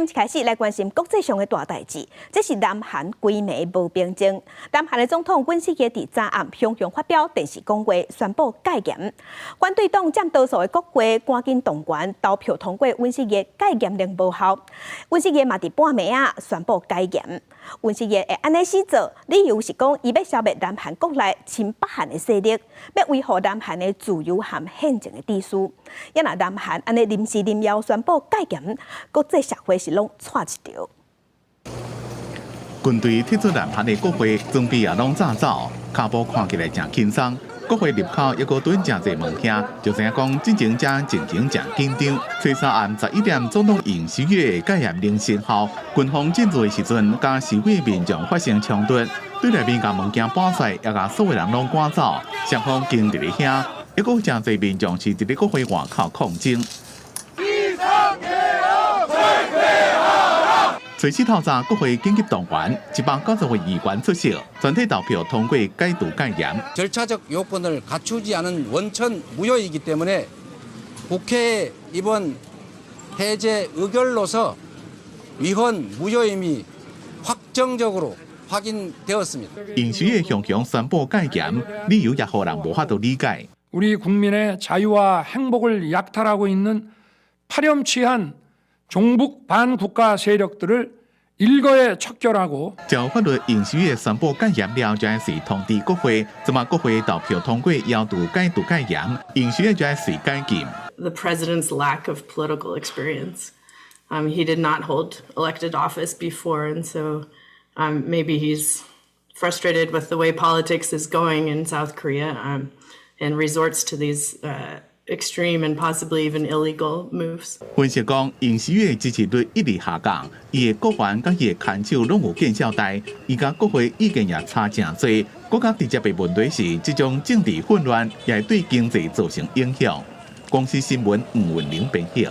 一開始來關心國際上的大代誌，這是南韓規暝無平靜。南韓的總統尹錫悅佇昨暗雄雄發表電視講話，宣布解嚴。反對黨佔多數的國會趕緊動員投票通過尹錫悅戒嚴令無效。尹錫悅嘛佇半暝仔宣布解嚴。尹錫悅會按呢死做，理由是講伊欲消滅南韓國內親北韓的勢力，欲維護南韓的自由和憲政的秩序。也若南韓按呢臨時臨要宣布解嚴，國際社會是攏掣一著。軍隊撤出南韓的國會，裝備也攏炸走，跤步看起來誠輕鬆。國會入口猶閣蹲誠濟物件，就知影講進前遮情形誠緊張。初三暗11點，總統尹錫悅戒嚴令生效，軍方進駐的時陣，佮示威民眾發生衝突，對內面共物件搬出來，也共所有人攏趕走。雙方堅佇咧遐，猶閣誠濟民眾是佇咧國會外口抗爭。初四透早，國會緊急動員190位議員出席，全體投票通過解除戒嚴。 절차적 요건을 갖추지 않은 원천 무효이기 때문에 국회의 이번 해제 의결로서 위헌 무효임이 확정적으로 확인되었습니다. 尹錫悅雄雄宣布解嚴，理由也予人無法度理解。 우리 국민의 자유와 행복을 약탈하고 있는 파렴치한 종북 반국가 세력들을 일거에 척결하고 照法律，尹錫悅宣布解嚴了，就愛隨通知國會，這馬國會投票通過要求解除戒嚴，尹錫悅就愛隨解禁。 The president's lack of political experience. He did not hold elected office before, and so maybe he's frustrated with the way politics is going in South Korea and resorts to these extreme and possibly even illegal moves. 分析講，尹錫悅支持率一直下降，伊的閣員佮伊的牽手攏有見效代，伊佮國會意見也差誠濟。閣較直接的問題是，這種政治混亂也會對經濟造成影響。公視新聞吳文玲編譯。